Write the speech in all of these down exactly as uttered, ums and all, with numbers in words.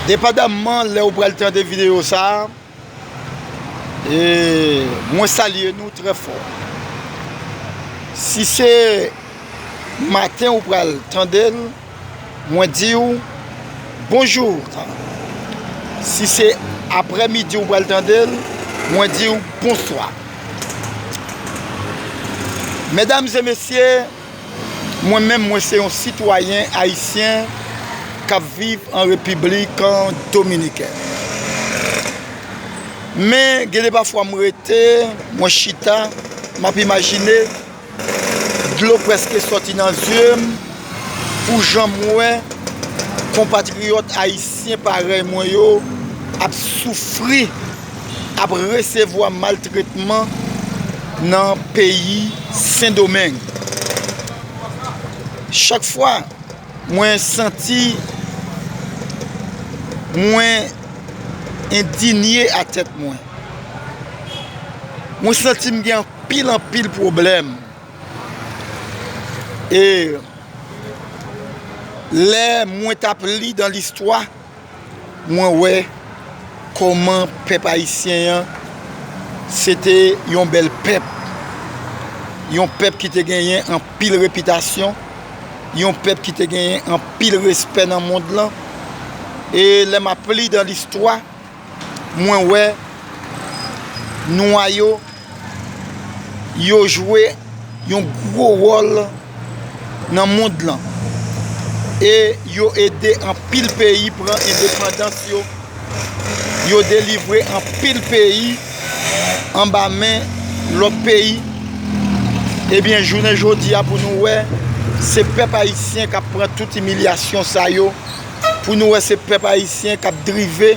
Depandamman lè ou pral tande videyo sa a, e, mwen salye nou trè fò. Si se maten ou pral tande l, mwen di w bonjou. Si se aprèmidi ou pral tande l, mwen di w bonswa. Medam e mesye, mwen menm, mwen se yon sitwayen ayisyen k ap viv an Repiblik Dominikèn. Men, gen de pafwa m rete, mwen chita, m ap imajine, dlo prèske sòti nan zye m pou jan m wè konpatriyòt ayisyen parèy mwen yo ap soufri, ap resevwa maltretman nan peyi Sendomeng. Chak fwa, mwen santi mwen endinye a tèt mwen. Mwen santi m gen anpil, anpil pwoblèm. E lè mwen t ap li dan listwa, mwen wè kòman pèp ayisyen an, se te yon bèl pèp. Yon pèp ki te genyen anpil repitasyon, yon pèp ki te genyen anpil respè nan mond lan. E lè m ap li dan listwa, mwen wè nwa yo, yo jwe yon gwo wòl nan mond lan. E yo ede anpil peyi pran endepandans yo. Yo delivre anpil peyi anba men lòt peyi. Ebyen, jounen jodi a, pou nou wè, se pèp ayisyen k ap pran tout imilyasyon sa yo. Pou nou wè, se pèp ayisyen k ap drive.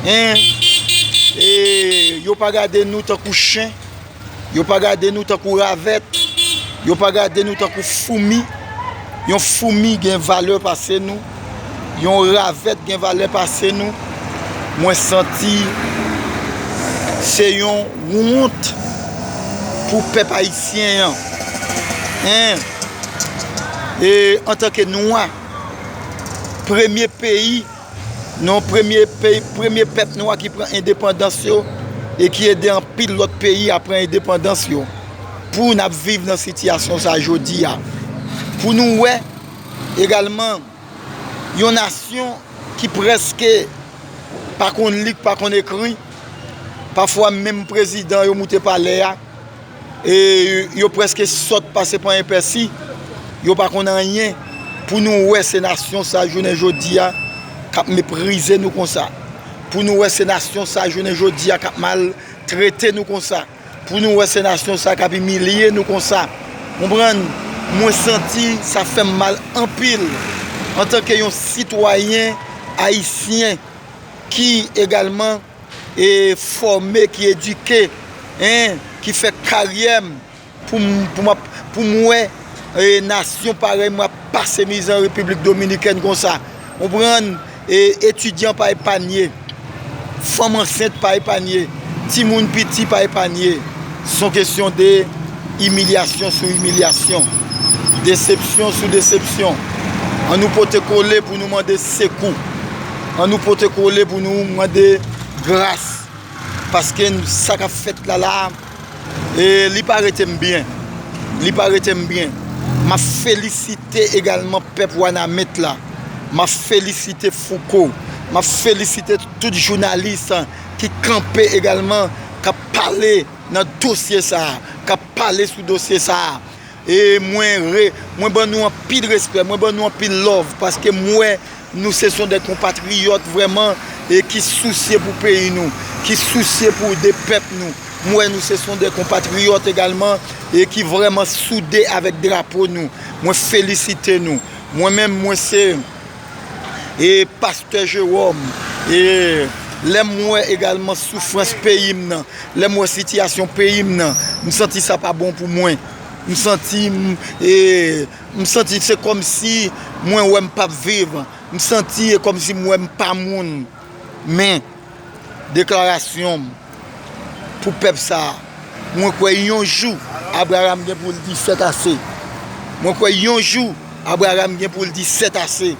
Hein? E yo pa gade nou tankou chen. Yo pa gade nou tankou ravèt. Yo pa gade nou tankou foumi. Yon foumi gen valè pase nou. Yon ravèt gen valè pase nou. Mwen santi se yon wont pou pèp ayisyen an. Hein? E antanke nwa, premye peyi Non, premye peyi, premye pèp nwa ki pran endepandans yo e ki ede anpil lòt peyi a pran endepandans yo. Pou n ap viv nan sitiyasyon sa jodi a. Pou nou wè egalman yon nasyon ki prèske pa konn li, pa konn ekri, pafwa menm prezidan yo moute palè a, e yo prèske sòt pase panyen pèsi, yo pa konn anyen. Pou nou wè se nasyon sa jounen jodi a k ap meprize nou konsa. Pou nou wè se nasyon sa jounen jodi a k ap maltrete nou konsa. Pou nou wè se nasyon sa k ap imilye nou konsa. Konprann? Mwen santi sa fè m mal anpil antanke yon sitwayen ayisyen ki egalman e fòme, ki edike, en, ki fè karyè m pou m, pou m ap, pou m wè e nasyon parèy mwen ap pase mizè an Repiblik Dominikèn konsa. Konprann? E etidyan pa epanye, fanm ansent pa epanye, timoun piti pa epanye. Se yon kesyon de imilyasyon sou imilyasyon, desepsyon sou desepsyon. An nou pote kole pou nou mande sekou. An nou pote kole pou nou mande gras. Paske n- sa k ap fèt la la, e, li pa rete m byen. Li pa rete m byen. M ap felisite egalman pèp Wanament la. M ap felisite Fouco. M ap felisite tout jounalis ki kanpe egalman, k ap pale nan dosye sa a, k ap pale sou dosye sa a. E mwen re- mwen ban nou anpil respè, mwen ban nou anpil love, paske m wè nou se son de konpatriyòt vrèman, e ki sousye pou peyi nou, ki sousye pou de pèp nou. M wè nou se son de konpatriyòt egalman, e ki vrèman soude avèk drapo nou. Mwen felisite nou. Mwen menm, mwen se e pastè Jewòm, e lè m wè egalman soufrans peyi m nan, lè m wè sitiyasyon peyi m nan, m santi sa pa bon pou mwen. M santi m, e, m santi se kòmsi mwen wè m p ap viv. M santi e kòmsi m wè m pa moun. Men, deklarasyon m pou pèp sa a, mwen kwè yon jou Abraram gen pou l di sètase. Mwen kwè yon jou Abraram gen pou l di sètase.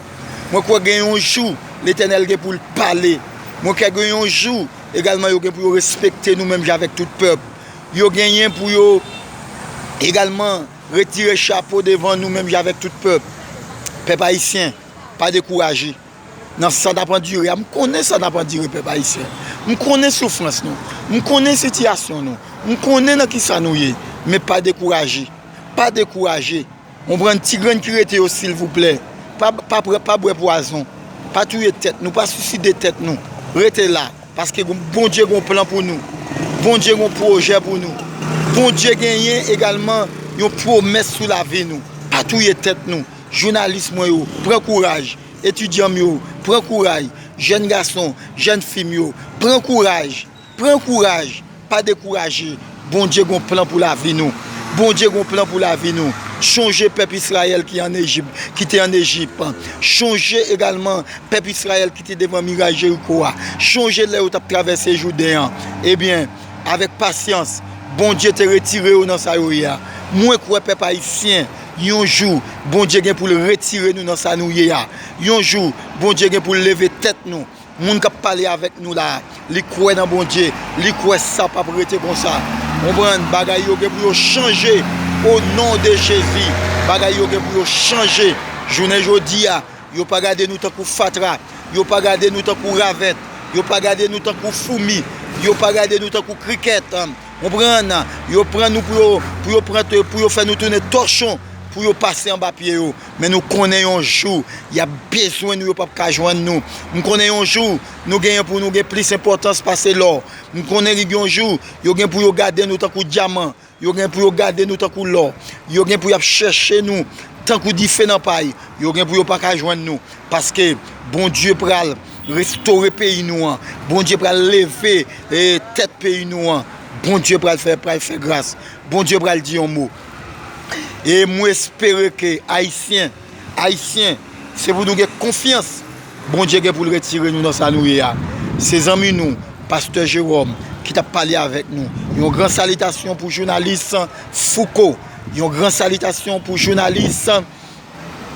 Mwen kwè gen yon jou Letènèl gen pou l pale. Mwen kwè gen yon jou, egalman, yo gen pou yo respekte nou menm jan avèk tout pèp. Yo genyen pou yo, egalman, retire chapo devan nou menm jan avèk tout pèp. Pèp ayisyen, pa dekouraje. Nan sa n ap andire a, m konnen sa n ap andire, pèp ayisyen. M konnen soufrans nou. M konnen sitiyasyon nou. M konnen nan kisa nou ye. Men pa dekouraje. Pa dekouraje. Konprann ti grenn ki rete yo, silvouplè. Pa, pa, pa bwè pwazon. Pa touye tèt nou. Pa siside tèt nou. Rete la. Paske gon- Bondye gon plan pou nou. Bondye gon pwojè pou nou. Bondye genyen egalman yon pwomès sou lavi nou. Pa touye tèt nou. Jounalis mwen yo, pran kouraj. Etidyan m yo, pran kouraj. Jèn gason, jèn fi m yo, pran kouraj. Pran kouraj. Pa dekouraje. Bondye gon plan pou lavi nou. Bondye gon plan pou lavi nou. Chonje pèp Izrayèl ki an Ejip, ki te an Ejip. Chonje egalman pèp Izrayèl ki te devan miray Jeriko a. Chonje lè yo t ap travèse Jouden an. Ebyen, avèk pasyans, Bondye te retire yo nan sa yo ye a. Mwen kwè pèp ayisyen, yon jou, Bondye gen pou l retire nou nan sa nou ye a. Yon jou, Bondye gen pou l leve tèt nou. Moun k ap pale avèk nou la, li kwè nan Bondye, li kwè sa p ap rete konsa. Konprann, bagay yo gen pou yo chanje, o non de Jezi. Bagay yo gen pou yo chanje. Jounen jodi a, yo pa gade nou tankou fatra, yo pa gade nou tankou ravèt, yo pa gade nou tankou foumi, yo pa gade nou tankou krikèt. Konprann, yo pran nou pou yo, pou yo pran, pou yo fè nou tounen tòchon, pou yo pase anba pye yo. Men nou konnen yon jou, y ap bezwen nou, yo p ap ka jwenn nou. M konnen yon jou, nou genyen pou nou gen plis enpòtans pase lò. M konnen yon jou, yo gen pou yo gade nou tankou dyaman. Yo gen pou yo gade nou tankou lò. Yo gen pou y ap chèche nou tankou dife nan pay. Yo gen pou yo pa ka jwenn nou. Paske Bondye pral restore peyi nou an. Bondye pral leve, eh, tèt peyi nou an. Bondye pral fè, pral fè gras. Bondye pral di yon mo. E mwen espere ke Ayisyen, Ayisyen, se pou nou gen konfyans. Bondye gen pou l retire nou nan sa nou ye a. Se zanmi nou, Pastè Jerome, ki t ap pale avèk nou. Yon gran salitasyon pou jounalis Fouco. Yon gran salitasyon pou jounalis,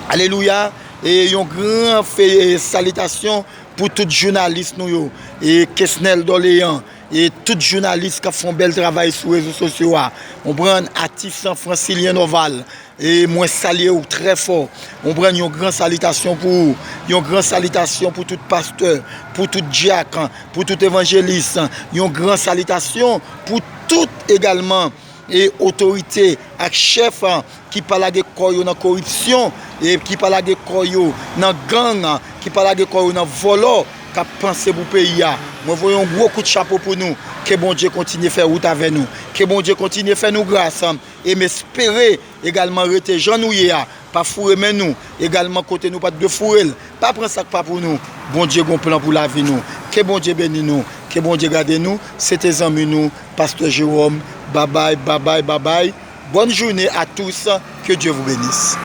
alelouya, e yon gran fe-, salitasyon pou tout jounalis nou yo. E Kesnel Dorlean, e tout jounalis k ap fè yon bèl travay sou rezo sosyo a. Konprann, atis Francilien Norval. E mwen salye w trè fò. Konprann, yon gran salitasyon pou ou. Yon gran salitasyon pou tout pastè, pou tout dyak, pou tout evanjelis. Yon gran salitasyon pou tout egalman e otorite ak chèf, a, ki pa lage kò yo nan koripsyon, e ki pa lage kò yo nan gang, a, ki pa lage kò yo nan vòlò, k ap panse pou peyi a. Mwen voye yon gwo kout chapo pou nou. Ke Bondye kontinye fè wout avè nou. Ke Bondye kontinye fè nou gras, a, e m espere egalman rete jan nou ye a. Pa foure men nou egalman kote nou pa t dwe foure l. Pa pran sa k pa pou nou. Bondye gon plan pou lavi nou. Ke Bondye beni nou. Ke Bondye gade nou. Se te zanmi nou, Pastè Jerome. Babay, babay, babay. Bonne journée à tous. Que Dieu vous bénisse.